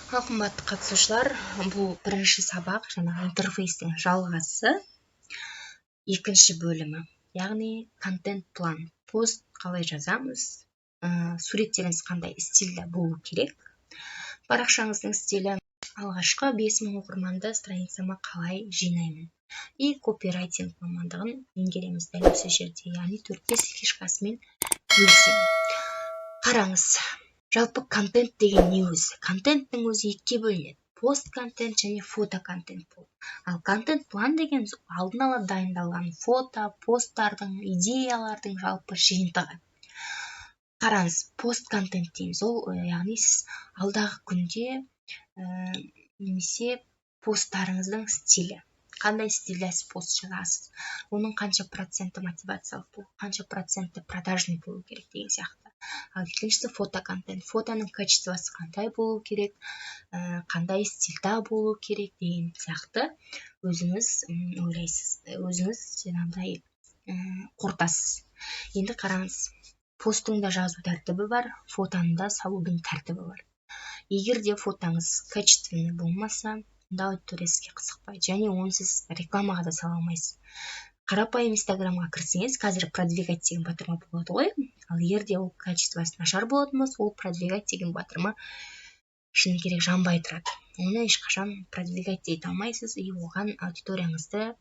Ал, қымбатты қатысушылар, бұл бірінші сабақ, жаңағы интерфейстің жалғасы, екінші бөлімі, яғни контент план, пост қалай жазамыз, суреттеріңіз қандай стильде болу керек, парақшаңыздың стилі, алғашқы 5000 оқырманды страницама қалай жинаймын и копирайтинг мамандығын меңгереміз дәл осы жерде, яғни төрт бес фишкасымен бөлісемін. Қараңыз, жалпы контент деген не өзі? Контенттің өзі екіге бөлінеді: пост контент және фото контент болып. Ал контент план деген алдын ала дайындалған фото, посттардың, идеялардың жалпы жиынтығы. Қараңыз, пост контент дейміз, ол яғни сіз алдағы күнде немесе посттарыңыздың стилі, қандай стильде сіз пост жазасыз, оның қанша проценті мотивациялық болу, қанша проценті продажный болу керек деген сияқты. Ал екіншісі – фото контент. Фотоның качествосы қандай болу керек, қандай стильда болу керек деген сияқты өзіңіз ойлайсыз, өзіңіз жаңағыдай қорытасыз. Енді қараңыз, посттың да жазу тәртібі бар, фотоны да салудың тәртібі бар. Егер де фотоңыз качественный болмаса, онда аудитория сізге қызықпайды және оны сіз рекламаға да сала алмайсыз. Қарапайым Инстаграмға кірсеңіз, қазір «Продвигать» деген батырма болады ғой. Ал егер де ол качествосы нашар болатын болса, ол «Продвигать» деген батырма, шыны керек, жанбай тұрады. Оны ешқашан продвигать ете алмайсыз и оған аудиторияңызды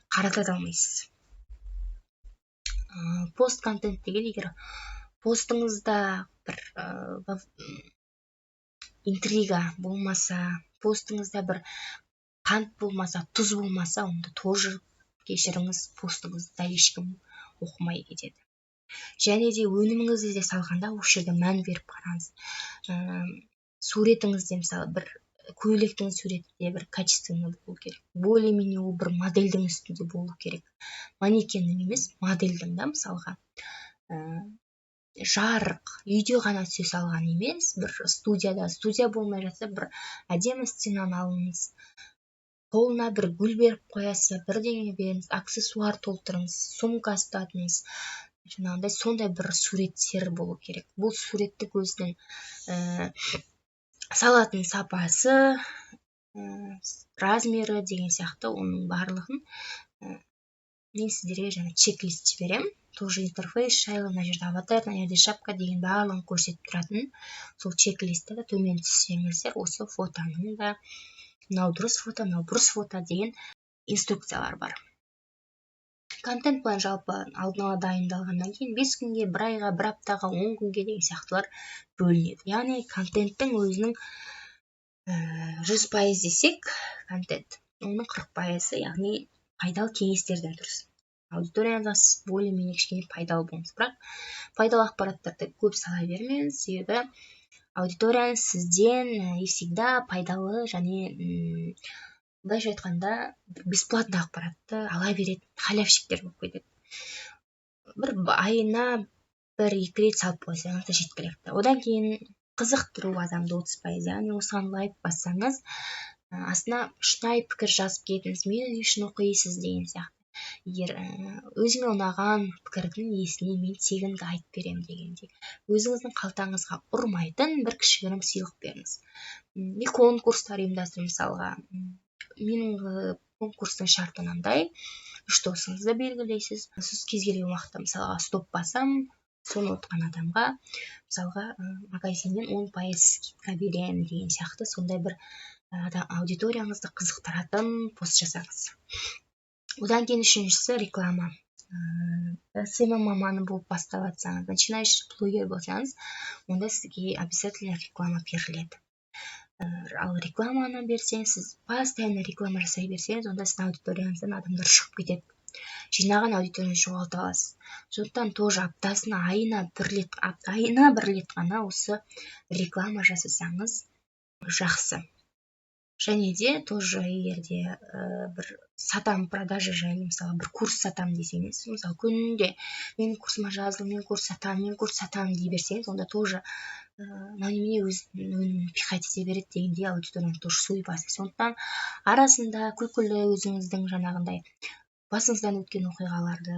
қарата да алмайсыз. Пост контент деген, егер постыңызда бір интрига болмаса, постыңызда бір қант болмаса, тұз болмаса, онда тоже, кешіріңіз, постыңызды да ешкім оқымай кетеді. Және де өніміңізді де салғанда осы жерде мән беріп қараңыз. Суретіңізде, мысалы, бір көйлектің суреті де бір качественный болу керек, более менее ол бір модельдің үстінде болу керек, манекеннің емес, модельдің да. Мысалға, жарық үйде ғана түсе салған емес, бір студияда, студия болмай жатса, бір әдемі стенаны алыңыз, қолына бір гүл беріп қоясыз, бірдеңе беріңіз, аксессуар толтырыңыз, сумка ұстатыңыз, жаңағындай сондай бір суреттер болу керек. Бұл суреттік өзінің салатын сапасы, размері деген сияқты, оның барлығын мен сіздерге жаңа чек лист жіберемін. Тоже интерфейс жайлы, мына жерде аватар, мына жерде шапка деген барлығын көрсетіп тұратын сол чек листті төмен түссеңіздер, осы фотоның да мынау дұрыс фото, мынау бұрыс фото деген инструкциялар бар. Контент план жалпы алдын ала дайындалғаннан кейін 5 күнге, бір айға, бір аптаға, 10 күнге деген сияқтылар бөлінеді. Яғни контенттің өзінің 100% десек, контент, оның 40%-ы, яғни пайдалы кеңестерден тұрсын. Аудиторияңызға сіз более менее кішкене пайдалы болыңыз, бірақ пайдалы ақпараттарды көп сала бермеңіз, себебі аудиторияңыз сізден и всегда пайдалы және былайша айтқанда, бесплатно ақпаратты ала беретін халявщиктер болып кетеді. Бір айына бір екі рет салып қойсаңыз да жеткілікті. Одан кейін қызықтыру адамды 30%, яғни осыған лайк бассаңыз, астына шынайы пікір жазып кетіңіз, мені не үшін оқисыз деген сияқты. Егер өзіме ұнаған пікірдің иесіне мен тегін гайд беремін дегендей, өзіңіздің қалтаңызға ұрмайтын бір кішігірім сыйлық беріңіз и конкурстар ұйымдастыру. Мысалға, менің конкурстың шарты мынандай: үш досыңызды белгілейсіз, сіз кез келген уақытта, мысалға, стоп басамын, соны ұтқан адамға, мысалға, магазиннен 10% скидка беремін деген сияқты, сондай бір аудиторияңызды қызықтыратын пост жасаңыз. Одан кейін үшіншісі – реклама. СММ маманы болып бастап жатсаңыз, начинающий блогер болсаңыз, онда сізге обязательно реклама беріледі. Ал рекламаны берсеңіз, сіз постоянно реклама жасай берсеңіз, онда сіздің аудиторияңыздан адамдар шығып кетеді, жинаған аудиторияңызды жоғалтып аласыз. Сондықтан тоже аптасына, айына бір рет, айына бір рет қана осы реклама жасасаңыз жақсы. Және де тоже егер де бір сатам, продажа жайлы, мысалы, бір курс сатамын десеңіз, мысалы, күнде «Менің курсыма жазыл, мен курс сатамын, мен курс сатамын» дей берсеңіз, онда тоже мынау немене, өзінің өнімін пихать ете береді дегендей, аудиторияны тоже суый бастайды. Сондықтан арасында күлкілі, өзіңіздің жаңағындай басыңыздан өткен оқиғаларды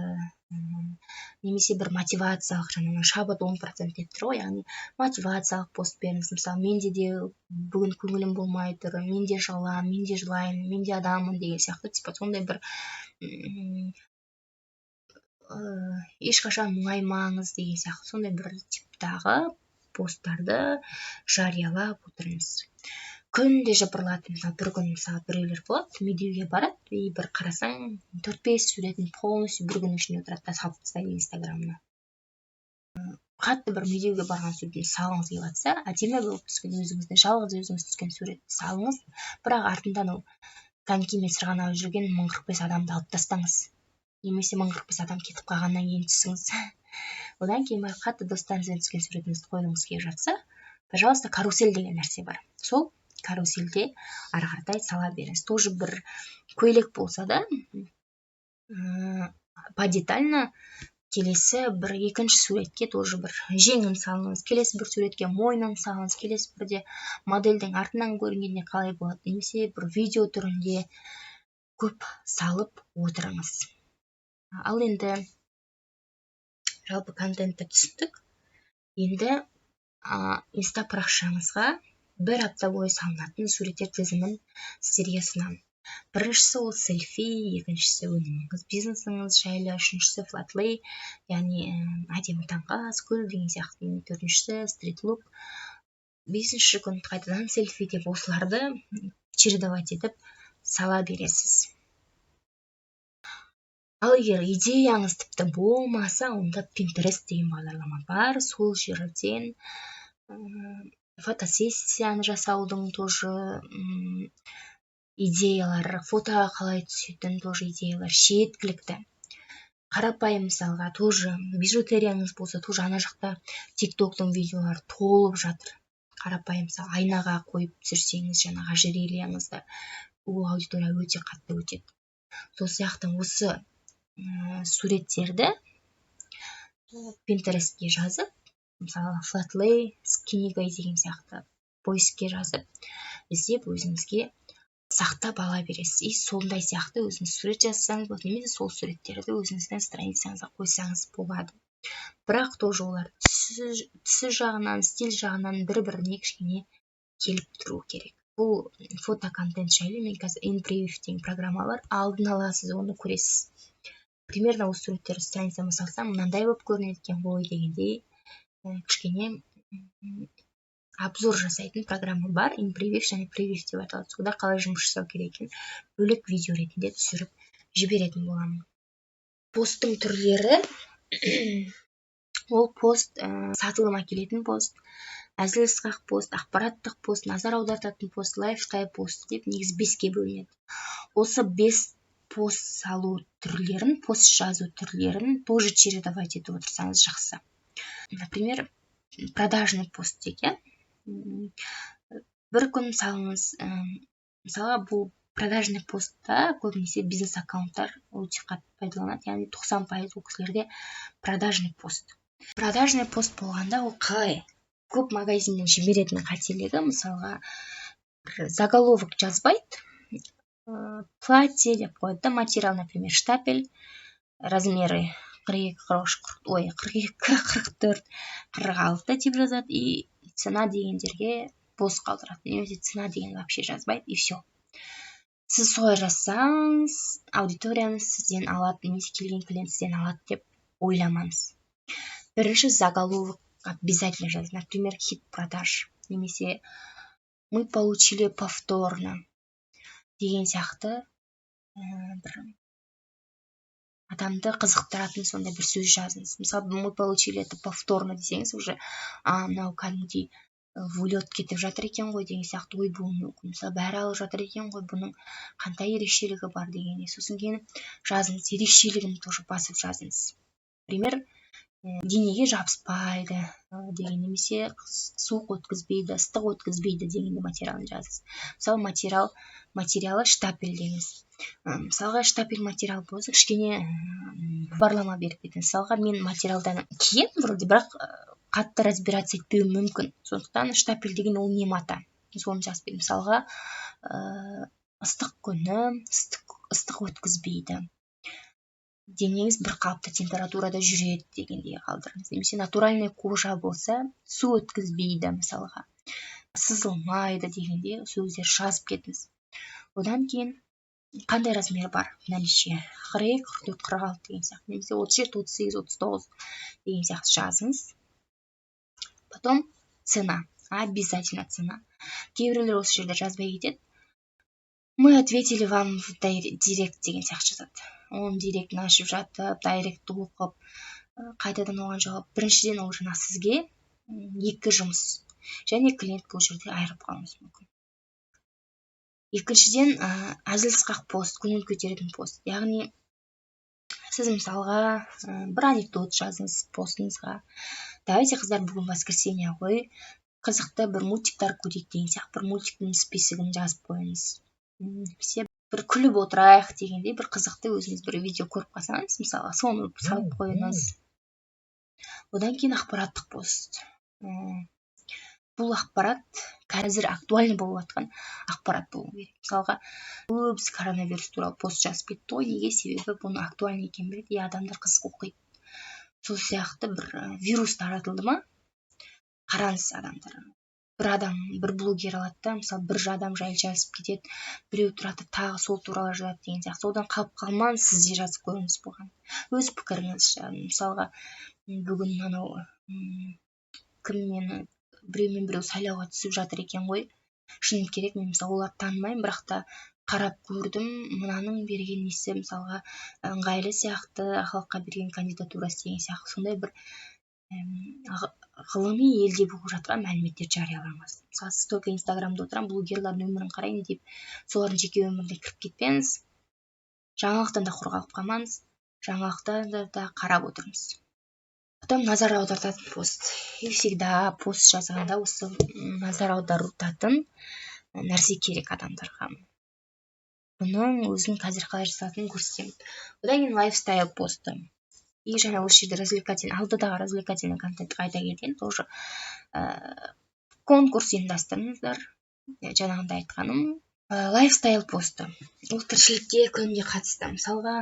Немесе бір мотивациялық, жаңағы шабыт 10% деп тұр ғой, яғни мотивациялық пост беріңіз. Мысалы, менде де бүгін көңілім болмай тұр, мен де жығыламын, мен де жылаймын, мен де адаммын деген сияқты, типа сондай бір ешқашан мұңаймаңыз деген сияқты, сондай бір типтағы посттарды жариялап отырыңыз. Күнде жыбырлатып, мысалы, бір күн, мысалы, біреулер болады, Медеуге барады, и бір қарасаң, төрт бес суретін полностью бір күннің ішінде отырады да, салып тастайды Инстаграмына. Қатты бір Медеуге барған суретін салғыңыз келіп жатса, әдемі болып түскен, өзіңіздің жалғыз өзіңіз түскен суретті салыңыз, бірақ артында анау конькимен сырғанап жүрген 1045 адамды алып тастаңыз немесе 1045 адам кетіп қалғаннан кейін түсіңіз. Одан кейін барып қатты достарыңызбен түскен суретіңізді қойғыңыз келіп жатса, пожалуйста, карусель деген нәрсе бар, сол карусельде ары қаратай сала беріңіз. Тоже бір көйлек болса да, подетально келесі бір екінші суретке тоже бір жеңін салыңыз, келесі бір суретке мойнын салыңыз, келесі бірде модельдің артынан көрінгенде қалай болады, немесе бір видео түрінде көп салып отырыңыз. Ал енді жалпы контентті түсіндік. Енді Инста парақшаңызға бір апта бойы салынатын суреттер тізімін сіздерге ұсынамын. Біріншісі ол селфи, екіншісі өніміңіз, бизнесіңіз жайлы, үшіншісі flat lay, яғни әдемі таңғы ас, гүл деген сияқты, төртіншісі street look, бесінші күн қайтадан селфи деп, осыларды чередовать етіп сала бересіз. Ал егер идеяңыз тіпті болмаса, онда Pinterest деген бағдарлама бар. Сол жерден фотосессияны жасаудың тоже идеялар, фотоға қалай түсетін тоже идеялар жеткілікті. Қарапайым, мысалға, тоже бижутерияңыз болса, тоже ана жақта Тик Токтың видеолары толып жатыр. Қарапайым, мысалы, айнаға қойып түсірсеңіз жаңағы ожерельяңызды, ол аудитория өте қатты өтеді. Сол сияқты осы суреттерді Пинтерестке жазып, мысалы, flat lay с книгой деген сияқты поискке жазып, іздеп, өзіңізге сақтап ала бересіз. И сондай сияқты өзіңіз сурет жазсаңыз болады немесе сол суреттерді өзіңіздің страницаңызға қойсаңыз болады. Бірақ тоже олар түсі жағынан, стиль жағынан бір біріне кішкене келіп тұру керек. Бұл фото контент жайлы мен қазір InPreview деген программа бар, алдын ала сіз оны көресіз, примерно осы суреттерді страницама салсам, мынандай болып көрінеді екен ғой дегендей, кішкене обзор жасайтын программа бар, InPreview және Preview деп аталады. Сонда қалай жұмыс жасау керек екенін бөлек видео ретінде түсіріп жіберетін боламын. Посттың түрлері: ол пост сатылым әкелетін пост, әзіл сықақ пост, ақпараттық пост, назар аудартатын пост, лайфстайл пост деп негізі беске бөлінеді. Осы бес пост салу түрлерін, пост жазу түрлерін тоже чередовать етіп отырсаңыз жақсы. Например, продажный пост дейік, иә, бір күн салыңыз. Мысалға, бұл продажный постта көбінесе бизнес аккаунттар өте қатты пайдаланады, яғни 90% ол кісілерде продажный пост. Продажный пост болғанда, ол қалай? Көп магазиннен жіберетін қателігі, мысалға, бір заголовок жазбайды, платье деп қояды да, материал, например, штапель, размеры 42, 43, ой, 42, 44, 46 деп жазады и цена деген жерге бос қалдырады немесе цена деген вообще жазбайды, и все. Сіз солай жазсаңыз, аудиторияңыз сізден алады немесе келген клиент сізден алады деп ойламаңыз. Бірінші заголовок обязательно жаз, например, хит продаж немесе мы получили повторно деген сияқты, бір адамды қызықтыратын сондай бір сөз жазыңыз. Мысалы, мы получили это повторно десеңіз, уже а мынау кәдімгідей в улет кетіп жатыр екен ғой деген сияқты ой болуы мүмкін. Мысалы, бәрі алып жатыр екен ғой, бұның қандай ерекшелігі бар дегендей. Сосын кейін жазыңыз, ерекшелігін тоже басып жазыңыз, например, денеге жабыспайды деген немесе суық өткізбейді, ыстық өткізбейді дегенде материалын жазыңыз. Мысалы, материалы штапель деңіз. Мысалға, штапель материал болса, кішкене хабарлама беріп кетіңіз. Мысалға, мен материалдан киемін вроде, бірақ қатты разбираться етпеуім мүмкін, сондықтан штапель деген ол не мата, соны жазып. Мысалға, ыстық күні ыстық өткізбейді. Денеңіз бір қалыпты температурада жүреді дегендей қалдырыңыз немесе натуральный кожа болса, су өткізбейді, мысалға, сызылмайды дегендей сөздер жазып кетіңіз. Одан кейін қандай размер бар в наличии: 42, 44, 46 деген сияқты немесе 37, 38, 39 деген сияқты жазыңыз. Потом цена, обязательно цена. Кейбіреулер осы жерде жазбай кетеді. «Мы ответили вам в директ» деген сияқты жазады. Оның директін ашып жатып, директті оқып, қайтадан оған жауап, біріншіден, ол жаңа сізге екі жұмыс және клиент бұл жерде айырылып қалуыңыз мүмкін. Екіншіден, әзіл сықақ пост, көңіл көтеретін пост, яғни сіз, мысалға, бір анекдот жазыңыз постыңызға. «Давайте, қыздар, бүгін воскресенье ғой, қызықты бір мультиктар көрейік» деген сияқты бір мультиктің списогін жазып қойыңыз немесе бір күліп отырайық дегендей бір қызықты өзіңіз бір видео көріп қалсаңыз, мысалға, соны салып қойыңыз. Одан кейін ақпараттық пост. Бұл ақпарат қазір актуальный болып жатқан ақпарат болу керек. Мысалға, көбісі коронавирус туралы пост жазып кетті ғой. Неге? Себебі бұның актуальный екенін біледі и адамдар қызық оқиды. Сол сияқты бір вирус таратылды ма, қараңыз, адамдар, бір адам, бір блогер алады да, мысалы, бір адам жайлы жазып кетеді, біреу тұрады, тағы сол туралы жазады деген сияқты. Содан қалып қалмаңыз, сіз де жазып көріңіз бұған өз пікіріңіз. Мысалға, бүгін анау кім, мені біреумен біреу сайлауға түсіп жатыр екен ғой. Шыны керек, мен, мысалы, оларды танымаймын, бірақ та қарап көрдім, мынаның берген несі, мысалға, ыңғайлы сияқты халыққа берген кандидатурасы деген сияқты. Сондай бір ғылыми елде болып жатқан мәліметтер жариялаңыз. Мысалы, сіз только Инстаграмда отырамын, блогерлардың өмірін қараймын деп, солардың жеке өміріне кіріп кетпеңіз. Жаңалықтан да құр қалып қалмаңыз, жаңалықтан да қарап отырыңыз. Потом назар аудартатын пост. И всегда пост жазғанда осы назар аудартатын нәрсе керек адамдарға. Бұның өзін қазір қалай жасалатынын көрсетемін. Одан кейін лайфстайл посты. И жаңа осы жерде развлекательный, алдыдағы развлекательный контентті айта кетейін тоже. Конкурс ұйымдастырыңыздар, жаңағындай айтқаным. Лайфстайл посты, ол тіршілікке күнде қатысты. Мысалға,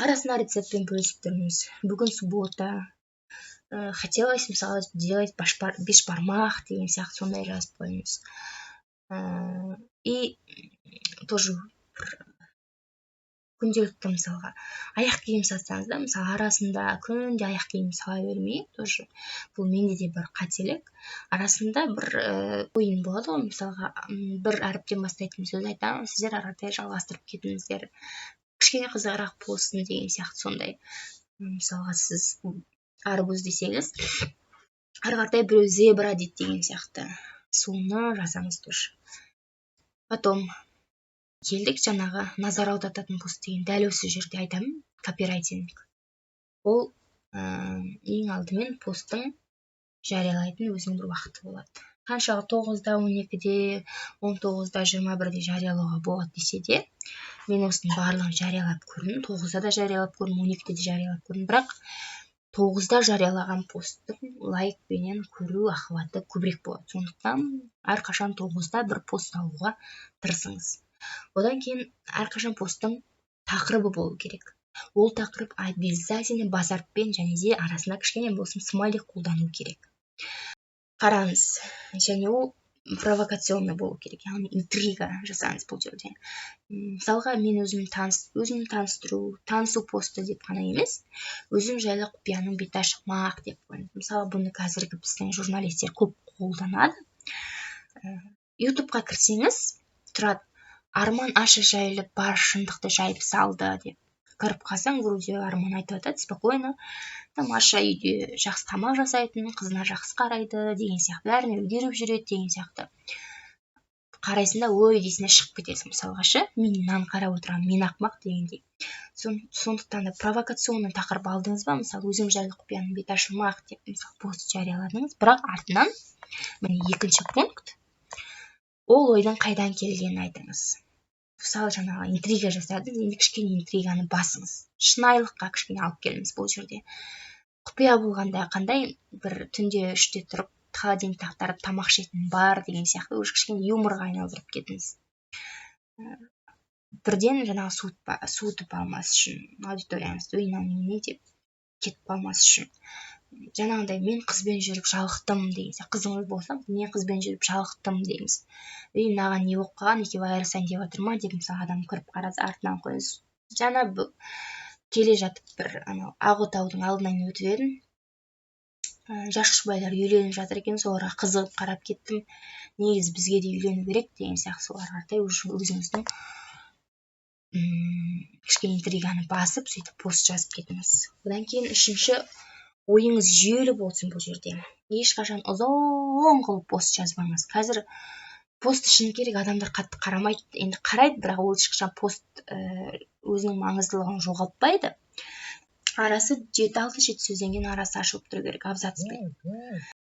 арасында рецептпен бөлісіп тұрыңыз. Бүгін суббота, хотелось, мысалы, сделать бешбармақ деген сияқты, сондай жазып қойыңыз. И тоже бір күнделікті, мысалға, аяқ киім сатсаңыз да, мысалы, арасында күнде аяқ киім сала бермей, тоже бұл менде де бір қателік, арасында бір ойын болады ғой. Мысалға, бір әріптен бастайтын сөз айтамын, сіздер ары қаратай жалғастырып кетіңіздер, кішкене қызығырақ болсын деген сияқты сондай. Мысалға, сіз арбуз десеңіз, ары қаратай біреу зебра дейді деген сияқты, соны жазамыз тоже. Потом келдік жаңағы назар аудартатын пост деген. Дәл осы жерде айтамын, копирайтинг ол ең алдымен посттың жариялайтын өзінің бір уақыты болады. Қаншаға, 9-да, 12-де, 19-да, 21-де жариялауға болады десе де, мен осының барлығын жариялап көрдім. 9-да да жариялап көрдім, 12-де де жариялап көрдім, бірақ 9-да жариялаған посттың лайкпенен көру охваты көбірек болады. Сондықтан әрқашан 9-да бір пост салуға тырысыңыз. Одан кейін әрқашан посттың тақырыбы болу керек. Ол тақырып обязательно бас әріппен және де арасында кішкене болсын смайлик қолдану керек, қараңыз. Және ол провокационный болу керек, яғни интрига жасаңыз бұл жерде. Мысалға, мен өзім таныс, өзім таныстыру, танысу посты деп қана емес, өзім жайлы құпияның беті ашылмақ деп қойыңыз. Мысалы, бұны қазіргі біздің журналистер көп қолданады. Ютубқа кірсеңіз, тұрады, «Арман Аша жайлы бар шындықты жайып салды» деп кіріп қалсаң, вроде Арман айтып жатады спокойно, там Аша үйде жақсы тамақ жасайтын, қызына жақсы қарайды деген сияқты, бәріне үлгеріп жүреді деген сияқты. Қарайсың да, ой дейсің де, шығып кетесің. Мысалға ше, мен мынаны қарап отырамын, мен ақымақ дегендей. Сондықтан да провокационный тақырып алдыңыз ба, мысалы, өзім жайлы құпияның беті ашылмақ деп, мысалы, пост жарияладыңыз, бірақ артынан, міне, екінші пункт, ол ойдың қайдан келгенін айтыңыз. Мысалы, жаңағы интрига жасадыңыз, енді кішкене интриганы басыңыз, шынайылыққа кішкене алып келіңіз. Бұл жерде құпия болғанда қандай, бір түнде 3-те тұрып, холодильникті ақтарып, тамақ ішетін бар деген сияқты, уже кішкене юморға айналдырып кетіңіз. Бірден жаңағы суытып алмас үшін аудиторияңызды, ой, мынау немене деп кетіп қалмас үшін. Жаңағындай «мен қызбен жүріп жалықтым» деген сияқты, қызыңыз болса, «мен қызбен жүріп жалықтым» деңіз. «Ей, мынаған не болып қалған, екеуі айырылысайын деп жатыр ма?» деп, мысалы, адам кіріп қараса, артынан қойыңыз. Жаңа келе жатып бір анау Ақ Отаудың алдынан өтіп едім, жас жұбайлар үйленіп жатыр екен, соларға қызығып қарап кеттім. Негізі бізге де үйлену керек деген сияқты. Соларға қаратай уже өзіңіздің кішкене интриганы басып, сөйтіп пост жазып кетіңіз. Одан кейін үшінші, ойыңыз жүйелі болсын. Бұл жерде ешқашан ұзын қылып пост жазбаңыз. Қазір пост, шыны керек, адамдар қатты қарамайды. Енді қарайды, бірақ ол ешқашан пост өзінің маңыздылығын жоғалтпайды. Арасы жеті, алты, жеті сөзден кейін арасы ашылып тұру керек абзацпен.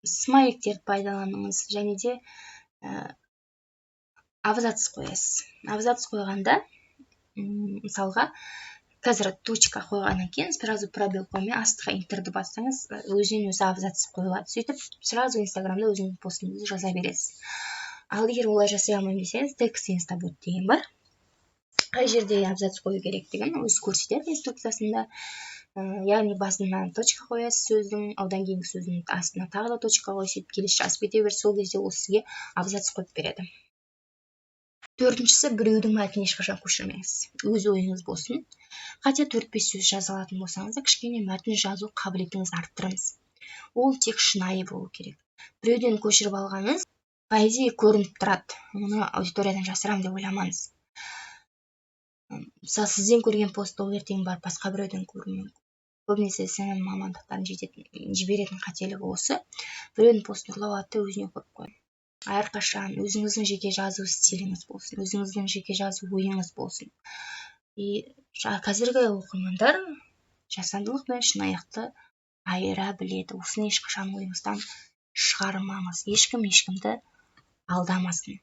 Смайликтерді пайдаланыңыз және де абзац қоясыз. Абзац қойғанда, мысалға, қазір точка қойғаннан кейін сразу пробел қоймай, астыға энтерді бассаңыз, өзінен өзі абзац қойылады. Сөйтіп сразу Инстаграмда өзіңіздің постыңызды жаза бересіз. Ал егер олай жасай алмаймын десеңіз, «Текст Инстабот» деген бар. Қай жерде абзац қою керектігін өзі көрсетеді инструкциясында. Яғни басынан точка қоясыз сөздің, одан кейінгі сөздің астына тағы да точка қойып, сөйтіп келесі жазып кете бересіз. Сол кезде ол сізге абзац қойып береді. Төртіншісі, біреудің мәтінін ешқашан көшірмеңіз, өз ойыңыз болсын. Хотя төрт бес сөз жаза алатын болсаңыз да, кішкене мәтін жазу қабілетіңізді арттырыңыз. Ол тек шынайы болу керек. Біреуден көшіріп алғаныңыз, по идее, көрініп тұрады. Оны аудиториядан жасырамын деп ойламаңыз. Мысалы, сізден көрген постты ол ертең барып басқа біреуден көруі мүмкін. Көбінесе СММ мамандықтарын жететін, жіберетін қателігі осы: біреудің постын ұрлап алады да, өзіне қойып қояды. Әрқашан өзіңіздің жеке жазу стиліңіз болсын, өзіңіздің жеке жазу ойыңыз болсын. И қазіргі оқырмандар жасандылық пен шынайықты айыра біледі. Осыны ешқашан ойыңыздан шығармаңыз. Ешкім ешкімді алдамасын.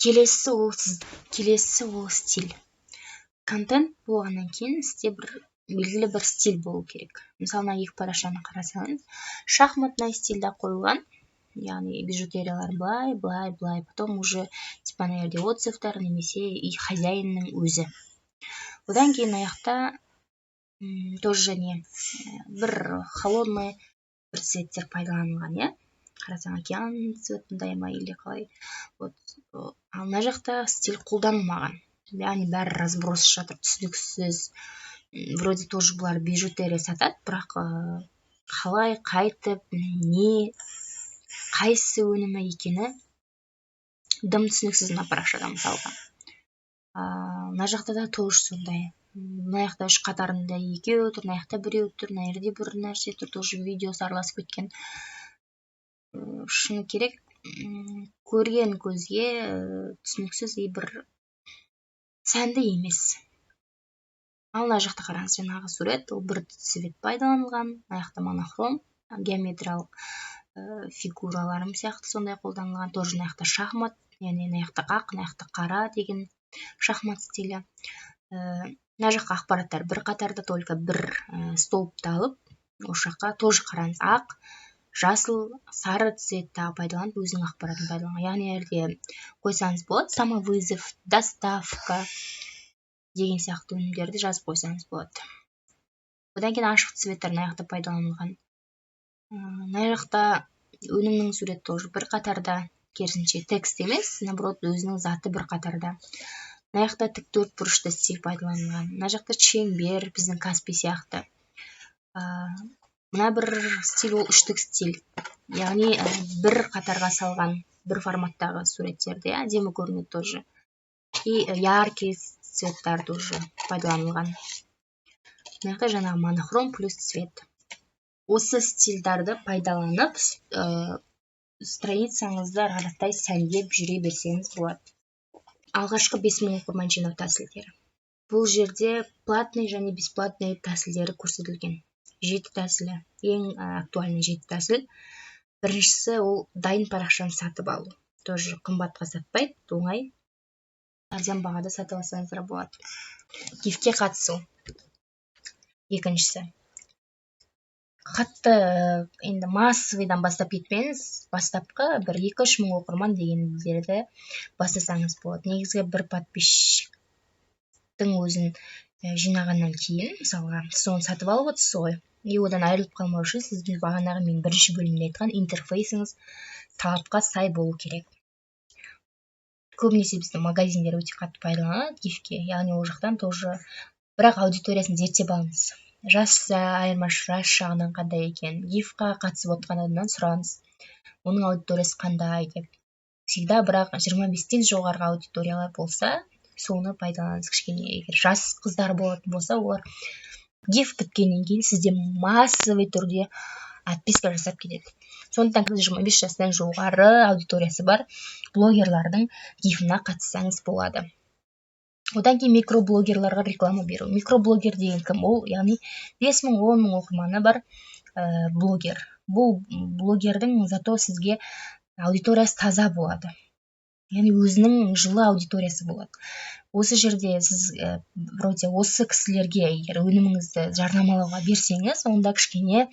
Келесісі ол стиль. Контент болғаннан кейін сізде бір белгілі бір стиль болу керек. Мысалы, мына екі парақшаны қарасаңыз, шахматный стильде қойылған, яғни бижутериялар былай, былай, былай, потом уже типа ана жерде отзывтар немесе и хозяинның өзі. Одан кейін мына жақта тоже не бір холодный бір цветтер пайдаланылған, иә, қарасаң, океан цветындай ма или қалай. Вот, ал мына жақта стиль қолданылмаған, яғни бәрі разброс жатыр, түсініксіз. Вроде тоже бұлар бижутерия сатады, бірақ қалай, қайтіп, не, қайсысы өнімі екені дым түсініксіз мына парақшада, мысалға. Мына жақта да тоже сондай. Мына жақта үш қатарында екеу тұр, мына жақта біреу тұр, мына жерде бір нәрсе тұр, тоже видеосы араласып кеткен. Шыны керек, көрген көзге түсініксіз и бір сәнді емес. Ал мына жақта қараңыз, жаңағы сурет, ол бір цвет пайдаланылған. Мына жақта монохром, геометриялық фигураларым сияқты сондай қолданылған. Тоже мына жақта шахмат, яғни мына жақта ақ, мына жақта қара деген шахмат стилі. Мына жаққа ақпараттар бір қатарда, только бір столбты алып, осы жаққа тоже, қараңыз, ақ, жасыл, сары цветті пайдаланып, өзінің ақпаратын пайдаланған. Яғни жерде қойсаңыз болады, самовызов, доставка деген сияқты өнімдерді жазып қойсаңыз болады. Одан кейін ашық цветтер мына жақта пайдаланылған. Мына жақта өнімнің суреті тоже бір қатарда, керісінше, текст емес, наоборот, өзінің заты бір қатарда. Мына жақта тік төрт бұрышты стиль пайдаланылған. Мына жақта шеңбер, біздің Каспи сияқты. Мына бір стиль, ол үштік стиль, яғни бір қатарға салған бір форматтағы суреттерді, иә, әдемі көрінеді тоже. И яркий цветтар тоже пайдаланылған. Мына жақта жаңағы монохром плюс цвет. Осы стильдарды пайдаланып, страницаңызды ары қаратай сәндеп жүре берсеңіз болады. Алғашқы 5000 оқырман жинау тәсілдері. Бұл жерде платный және бесплатный тәсілдері көрсетілген, жеті тәсілі, ең актуальный жеті тәсіл. Біріншісі, ол дайын парақшаны сатып алу. Тоже қымбатқа сатпайды, оңай, арзан бағада сатып алсаңыздар болады. Гивке қатысу екіншісі. Қатты енді массовый дан бастап кетпеңіз, бастапқы бір 2-3 мың оқырман дегендерді бастасаңыз болады. Негізгі бір подписчик тің өзін жинағаннан кейін, мысалға, сіз оны сатып алып отырсыз ғой, и одан айырылып қалмау үшін сіздің бағанағы мен бірінші бөлімде айтқан интерфейсіңіз талапқа сай болу керек. Көбінесе біздің магазиндер өте қатты пайдаланады гифке, яғни ол жақтан тоже, бірақ аудиториясын зерттеп алыңыз, жас айырмашылық, жас жағынан қандай екен. Гифқа қатысып отқан адамнан сұраңыз, оның аудиториясы қандай деп всегда. Бірақ 25-тен жоғарғы аудиториялар болса, соны пайдаланыңыз кішкене. Егер жас қыздар болатын болса, олар гиф біткеннен кейін сізде массовый түрде отписка жасап кетеді. Сондықтан 25 жастан жоғары аудиториясы бар блогерлардың гифына қатыссаңыз болады. Одан кейін микроблогерларға реклама беру. Микроблогер деген кім ол? Яғни 5000, 10 000 оқырманы бар блогер. Бұл блогердің зато сізге аудиториясы таза болады, яғни өзінің жылы аудиториясы болады. Осы жерде сіз вроде осы кісілерге егер өніміңізді жарнамалауға берсеңіз, онда кішкене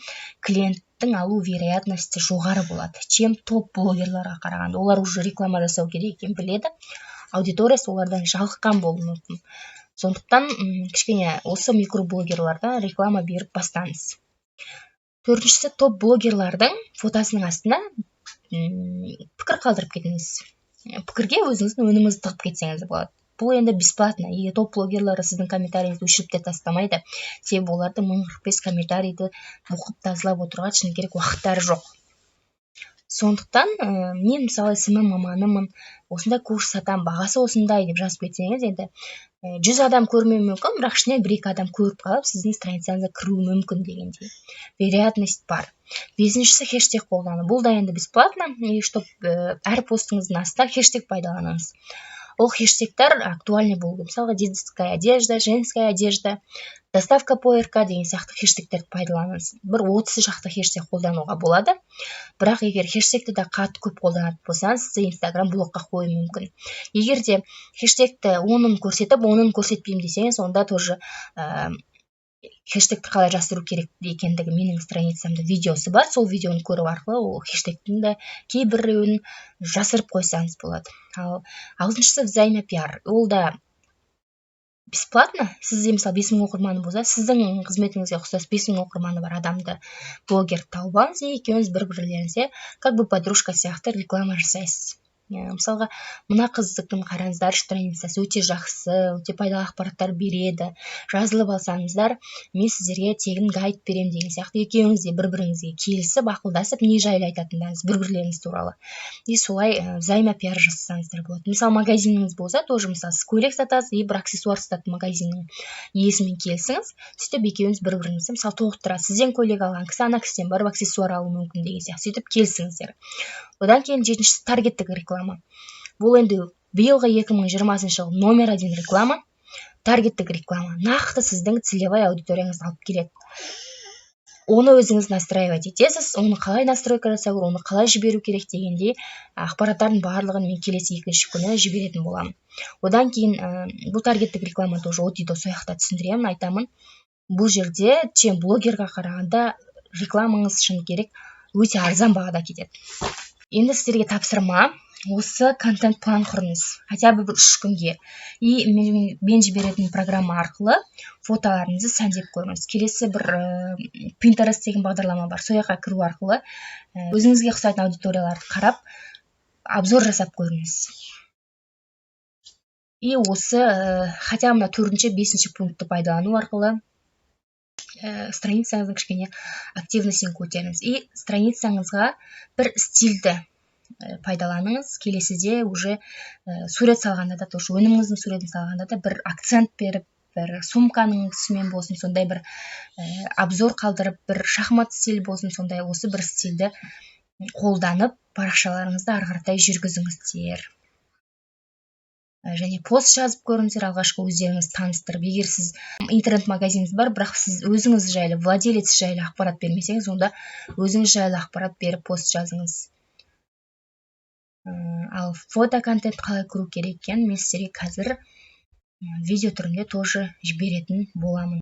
клиенттің алу вероятности жоғары болады, чем топ блогерларға қарағанда. Олар уже реклама жасау керек екенін біледі, аудиториясы олардан жалыққан болуы мүмкін. Сондықтан кішкене осы микроблогерлардан реклама беріп бастаңыз. Төртіншісі: топ блогерлардың фотосының астына пікір қалдырып кетіңіз. Пікірге өзіңіздің өніміңізді тығып кетсеңіз болады. Бұл енді бесплатно. Егер топ блогерлары сіздің комментарийіңізді өшіріп те тастамайды, себебі олардың 1045 комментарийді оқып, тазалап отыруға, шыны керек, уақыттары жоқ. Сондықтан мен, мысалы, СММ маманымын, осындай курс сатамын, бағасы осындай деп жазып кетсеңіз, енді 100 адам көрмеуі мүмкін, бірақ ішінен бір екі адам көріп қалып, сіздің страницаңызға кіруі мүмкін дегендей вероятность бар. Бесіншісі: хештег қолдану. Бұл да енді бесплатно. И чтоб әр постыңыздың астына хештег пайдаланыңыз. Ол хештегтер актуальный болу керек. Мысалға, детская одежда, женская одежда, доставка по РК деген сияқты хештегтерді пайдаланыңыз. Бір 30 шақты хештег қолдануға болады. Бірақ егер хештегті де қатты көп қолданатын болсаңыз, сізді Инстаграм блокқа қоюы мүмкін. Егер де хештегті онын көрсетіп, онын көрсетпеймін десеңіз, онда тоже хештегті қалай жасыру керек екендігі менің страницамда видеосы бар. Сол видеоны көру арқылы ол хештегтің де кейбіреуін жасырып қойсаңыз болады. Ал алтыншысы: взаимопиар. Ол да бесплатно. Сізде, мысалы, 5000 оқырманы болса, сіздің қызметіңізге ұқсас 5000 оқырманы бар адамды, блогер тауып алыңыз и екеуіңіз бір бірлеріңізге как бы подружка сияқты реклама жасайсыз. Мысалға, мына қыздікін қараңыздаршы, страницасы өте жақсы, өте пайдалы ақпараттар береді, жазылып алсаңыздар, мен сіздерге тегін гайд беремін деген сияқты. Екеуіңіз де бір біріңізге келісіп, ақылдасып, не жайлы айтатындарыңыз бір бірлеріңіз туралы, и солай взаимопиар жасасаңыздар болады. Мысалы, магазиніңіз болса тоже, мысалы, сіз көйлек сатасыз и бір аксессуар сататын магазиннің иесімен келісіңіз. Сөйтіп екеуіңіз бір біріңізді, мысалы, толықтырасыз. Сізден көйлек алған кісі ана кісіден барып аксессуар алуы мүмкін деген сияқты. Сөйтіп келісіңіздер. Одан кейін жетіншісі: таргеттік реклама. Бұл енді биылғы 2020 жыл номер один реклама. Таргеттік реклама нақты сіздің целевой аудиторияңызды алып келеді. Оны өзіңіз настраивать етесіз. Оны қалай настройка жасау керек, оны қалай жіберу керек дегендей ақпараттардың барлығын мен келесі екінші күні жіберетін боламын. Одан кейін бұл таргеттік реклама тоже от и до сол жақта түсіндіремін, айтамын. Бұл жерде чем блогерға қарағанда рекламаңыз, шыны керек, өте арзан бағада кетеді. Енді сіздерге тапсырма: осы контент план құрыңыз хотя бы бір 3 күнге и мен жіберетін программа арқылы фотоларыңызды сәндеп көріңіз. Келесі бір Pinterest деген бағдарлама бар, сол жаққа кіру арқылы өзіңізге ұқсайтын аудиторияларды қарап, обзор жасап көріңіз. И осы хотя бы мына төртінші, бесінші пунктті пайдалану арқылы страницаңыздың кішкене активность ін көтеріңіз и страницаңызға бір стильді пайдаланыңыз. Келесіде уже сурет салғанда да, тоже өніміңіздің суретін салғанда да бір акцент беріп, бір сумканың түсімен болсын, сондай бір обзор қалдырып, бір шахмат стиль болсын, сондай осы бір стильді қолданып, парақшаларыңызды ары қаратай жүргізіңіздер. Және пост жазып көріңіздер алғашқы өздеріңізді таныстырып. Егер сіз интернет магазиніңіз бар, бірақ сіз өзіңіз жайлы, владелец жайлы ақпарат бермесеңіз, онда өзіңіз жайлы ақпарат беріп, пост жазыңыз. Ал фото контент қалай көру керек екенін мен сіздерге қазір видео түрінде тоже жіберетін боламын.